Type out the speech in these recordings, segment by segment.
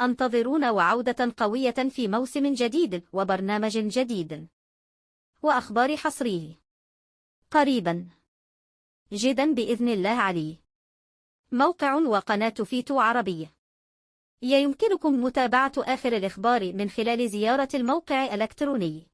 انتظرونا وعودة قوية في موسم جديد وبرنامج جديد وأخبار حصرية قريبا جدا بإذن الله علي موقع وقناة فيتو عربية. يمكنكم متابعة آخر الإخبار من خلال زيارة الموقع الإلكتروني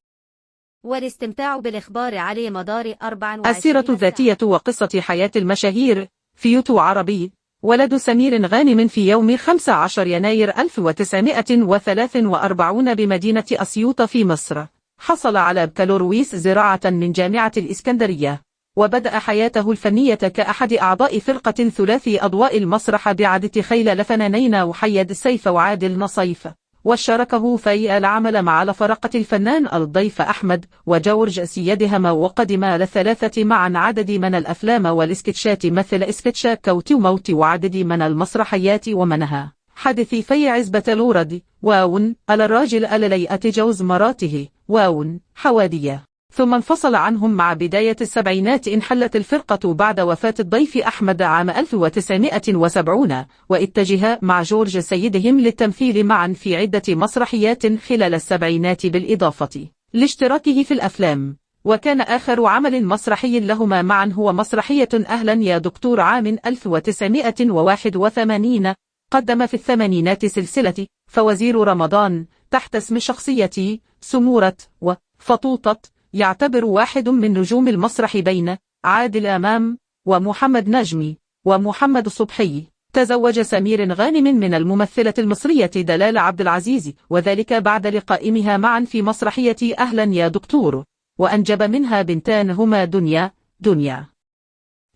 والاستمتاع بالإخبار على مدار 24 السيرة الذاتية وقصة حياة المشاهير. فيتو عربي. ولد سمير غانم في يوم 15 يناير 1943 بمدينة أسيوط في مصر. حصل على بكالوريوس زراعة من جامعة الإسكندرية، وبدأ حياته الفنية كأحد أعضاء فرقة ثلاثي أضواء المسرح بعدة خيل لفنانين وحيد السيف وعادل نصيف، وشاركه في العمل مع لفرقة الفنان الضيف أحمد وجورج سيدهم، وقدم للثلاثة معا عدد من الأفلام والإسكتشات مثل إسكتش كوتي وموتي وعدد من المسرحيات، ومنها حدث في عزبة لورد واون على الراجل الذي أتجوز مراته واون حوادية. ثم انفصل عنهم مع بداية السبعينات. انحلت الفرقة بعد وفاة الضيف أحمد عام 1970، واتجه مع جورج سيدهم للتمثيل معا في عدة مسرحيات خلال السبعينات بالإضافة لاشتراكه في الأفلام. وكان آخر عمل مسرحي لهما معا هو مسرحية أهلا يا دكتور عام 1981. قدم في الثمانينات سلسلة فوازير رمضان تحت اسم شخصية سمورة وفطوطة. يعتبر واحد من نجوم المسرح بين عادل أمام ومحمد نجمي ومحمد صبحي. تزوج سمير غانم من الممثلة المصرية دلال عبد العزيز، وذلك بعد لقائمها معا في مسرحية أهلا يا دكتور، وأنجب منها بنتان هما دنيا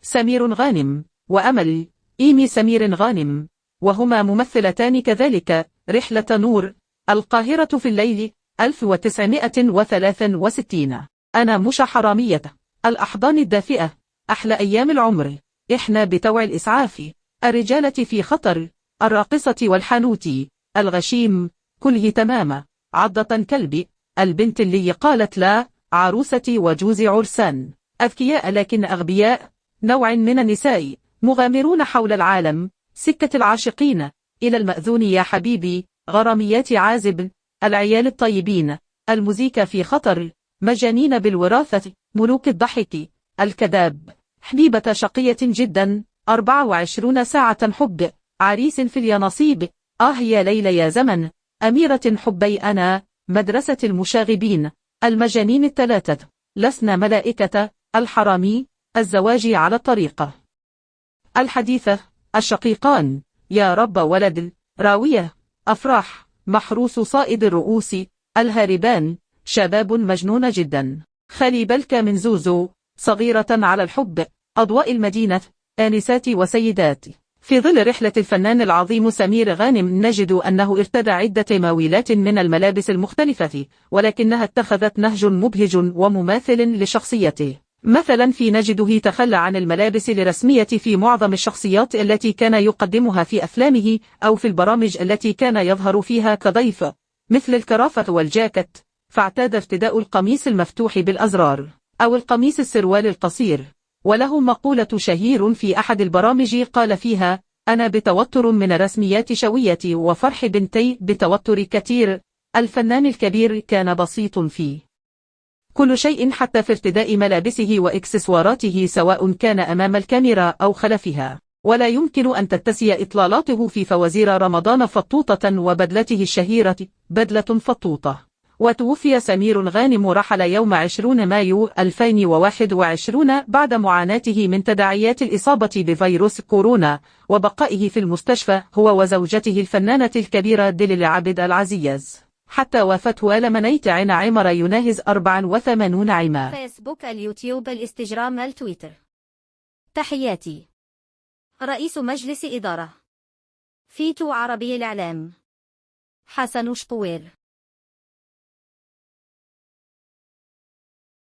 سمير غانم وأمل إيمي سمير غانم، وهما ممثلتان كذلك. رحلة نور، القاهرة في الليل 1963، أنا مش حرامية، الأحضان الدافئة، أحلى أيام العمر، إحنا بتوع الإسعاف، الرجالة في خطر، الراقصة والحانوتي، الغشيم، كله تمام، عضة كلب، البنت اللي قالت لا، عروستي وجوز عرسان، أذكياء لكن أغبياء، نوع من النساء، مغامرون حول العالم، سكة العاشقين، إلى المأذون يا حبيبي، غراميات عازب، العيال الطيبين، المزيكا في خطر، مجانين بالوراثة، ملوك الضحك، الكذاب، حبيبة شقية جدا، 24 ساعة حب، عريس في اليانصيب، آه يا ليلى يا زمن، أميرة حبي أنا، مدرسة المشاغبين، المجانين الثلاثة، لسنا ملائكة، الحرامي، الزواج على الطريقة الحديثة، الشقيقان، يا رب ولد، راوية، أفراح، محروس صائد الرؤوس، الهاربان، شباب مجنون جدا، خلي بالك من زوزو، صغيرة على الحب، أضواء المدينة، آنسات وسيدات. في ظل رحلة الفنان العظيم سمير غانم نجد أنه ارتدى عدة ماويلات من الملابس المختلفة، ولكنها اتخذت نهج مبهج ومماثل لشخصيته. مثلا في نجده تخلى عن الملابس الرسمية في معظم الشخصيات التي كان يقدمها في أفلامه أو في البرامج التي كان يظهر فيها كضيف، مثل الكرافة والجاكت، فاعتاد ارتداء القميص المفتوح بالأزرار أو القميص السروال القصير. وله مقولة شهير في أحد البرامج قال فيها: أنا بتوتر من رسميات شوية وفرح بنتي بتوتر كثير. الفنان الكبير كان بسيط فيه كل شيء، حتى في ارتداء ملابسه وإكسسواراته سواء كان أمام الكاميرا أو خلفها. ولا يمكن أن تتسي إطلالاته في فوازير رمضان فطوطة وبدلته الشهيرة بدلة فطوطة. وتوفي سمير غانم رحل يوم 20 مايو 2021 بعد معاناته من تداعيات الإصابة بفيروس كورونا وبقائه في المستشفى هو وزوجته الفنانة الكبيرة دلال عبد العزيز، حتى وافته آل منيت عن عمر يناهز 84 عاما. فيسبوك، اليوتيوب، الانستجرام، التويتر. تحياتي. رئيس مجلس إدارة فيتو عربي الإعلام حسن شقوير.